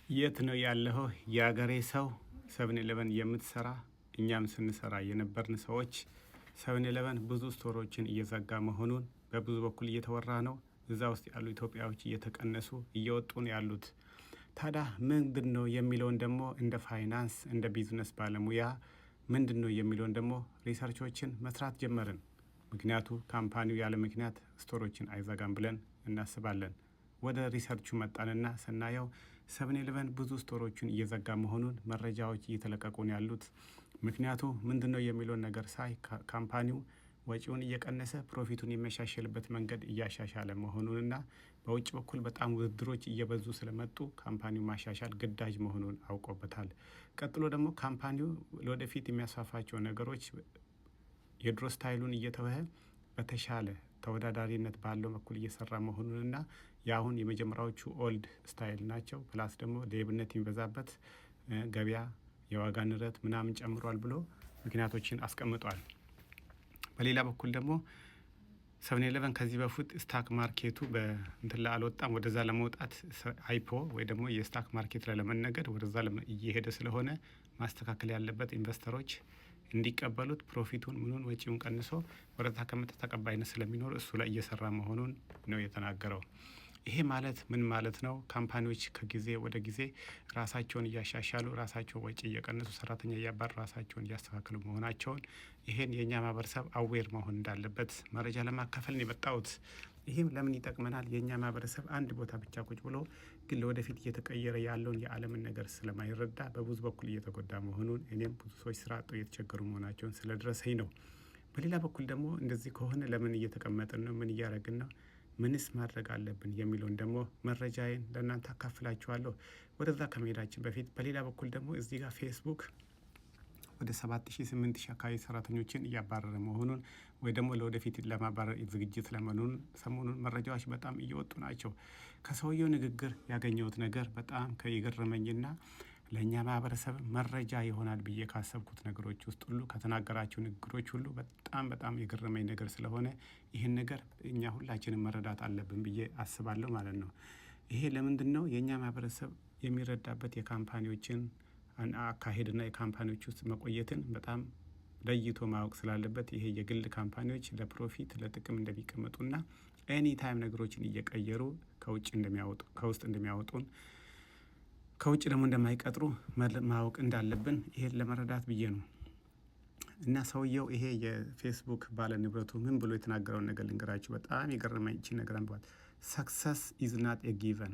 የት ነው ያለኸው የአገሬ ሰው? 7-Eleven የምትሰራ፣ እኛም ስንሰራ የነበርን ሰዎች፣ 7-Eleven ብዙ store ኦችን እየዘጋ መሆኑን በብዙ በኩል እየተወራ ነው። እዛ ውስጥ ያሉ ኢትዮጵያዎች እየተቀነሱ እየወጡ ነው ያሉት። ታዲያ ምንድን ነው የሚለውን ደግሞ እንደ ፋይናንስ፣ እንደ ቢዝነስ ባለሙያ ምንድን ነው የሚለውን ደግሞ research ኦችን መስራት ጀመርን። ምክንያቱ company ው ያለ ምክንያት store ኦችን አይዘጋም ብለን እናስባለን። ወደ research ኡ መጣንና ስናየው 7-Eleven ብዙ store ኦችን እየዘጋ መሆኑን መረጃዎች እየተለቀቁ ነው ያሉት። ምክንያቱ ምንድን ነው የሚለውን ነገር ሳይ company ው ወጪውን እየቀነሰ profit ኡን የሚያሻሽልበት መንገድ እያሻሻለ መሆኑንና በውጭ በኩል በጣም ውድድሮች እየበዙ ስለመጡ company ው ማሻሻል ግዳጅ መሆኑን አውቆበታል። ቀጥሎ ደግሞ company ው ለወደፊት የሚያስፋፋቸው ነገሮች የድሮ style ኡን እየተወ በተሻለ ተወዳዳሪነት ባለው በኩል እየሰራ መሆኑንና የአሁን የመጀመሪያዎቹ old style ናቸው። Plus ደግሞ ሌብነት የሚበዛበት ገበያ፣ የዋጋ ንረት ምናምን ጨምሯል ብሎ ምክንያቶችን አስቀምጧል። በሌላ በኩል ደግሞ 7-Eleven ከዚህ በፊት stock market ኡ በእንትን ላይ አልወጣም። ወደዛ ለመውጣት IPO ወይ ደግሞ የ stock market ላይ ለመነገድ ወደዛ እየሄደ ስለሆነ ማስተካከል ያለበት investor ኦች እንዲቀበሉት profit ኡን ምኑን ወጪውን ቀንሶ ወደዛ ከመጣ ተቀባይነት ስለሚኖር እሱ ላይ እየሰራ መሆኑን ነው የተናገረው። ይሄ ማለት ምን ማለት ነው? Company ዎች ከጊዜ ወደ ጊዜ ራሳቸውን እያሻሻሉ፣ ራሳቸውን ወጪ እየቀነሱ፣ ሰራተኛ እያባረሩ፣ ራሳቸውን እያስተካከሉ መሆናቸውን ይሄን የእኛ ማህበረሰብ aware መሆን እንዳለበት መረጃ ለማካፈል ነው የመጣሁት። ይህም ለምን ይጠቅመናል? የእኛ ማህበረሰብ አንድ ቦታ ብቻ ቁጭ ብሎ ግን ለወደፊት እየተቀየረ ያለውን የዓለምን ነገር ስለማይረዳ በብዙ በኩል እየተጎዳ መሆኑን፣ እኔም ብዙ ሰዎች ስራ አጥተው እየተቸገሩ መሆናቸውን ስለደረሰኝ ነው። በሌላ በኩል ደግሞ እንደዚህ ከሆነ ለምን እየተቀመጥን ነው? ምን እያደረግን ነው? ምንስ ማድረግ አለብን የሚለውን ደግሞ መረጃዬን ለእናንተ አካፍላችኋለሁ። ወደዛ ከመሄዳችን በፊት በሌላ በኩል ደግሞ እዚህ ጋር ፌስቡክ ወደ 7000 8000 አካባቢ ሰራተኞችን እያባረረ መሆኑን ወይ ደግሞ ለወደፊት ለማባረር ዝግጅት ለመሆኑን ሰሞኑን መረጃዎች በጣም እየወጡ ናቸው። ከሰውየው ንግግር ያገኘሁት ነገር በጣም ከየገረመኝና ለእኛ ማህበረሰብ መረጃ ይሆናል ብዬ ካሰብኩት ነገሮች ውስጥ ሁሉ፣ ከተናገራቸው ንግግሮች ሁሉ በጣም በጣም የገረመኝ ነገር ስለሆነ ይህን ነገር እኛ ሁላችንም መረዳት አለብን ብዬ አስባለሁ ማለት ነው። ይሄ ለምንድን ነው? የእኛ ማህበረሰብ የሚረዳበት የ company ዎችን አካሄድና የ company ዎች ውስጥ መቆየትን በጣም ለይቶ ማወቅ ስላለበት፣ ይሄ የግል company ዎች ለ profit ለጥቅም እንደሚቀመጡና anytime ነገሮችን እየቀየሩ ከውጭ እንደሚያወጡ፣ ከውስጥ እንደሚያወጡን፣ ከውጭ ደግሞ እንደማይቀጥሩ ማወቅ እንዳለብን ይሄን ለመረዳት ብዬ ነው። እና ሰውየው ይሄ የፌስቡክ ባለ ንብረቱ ምን ብሎ የተናገረውን ነገር ልንገራችሁ። በጣም የገረመኝ ይቺ ነገር አንብቧት። "Success is not a given."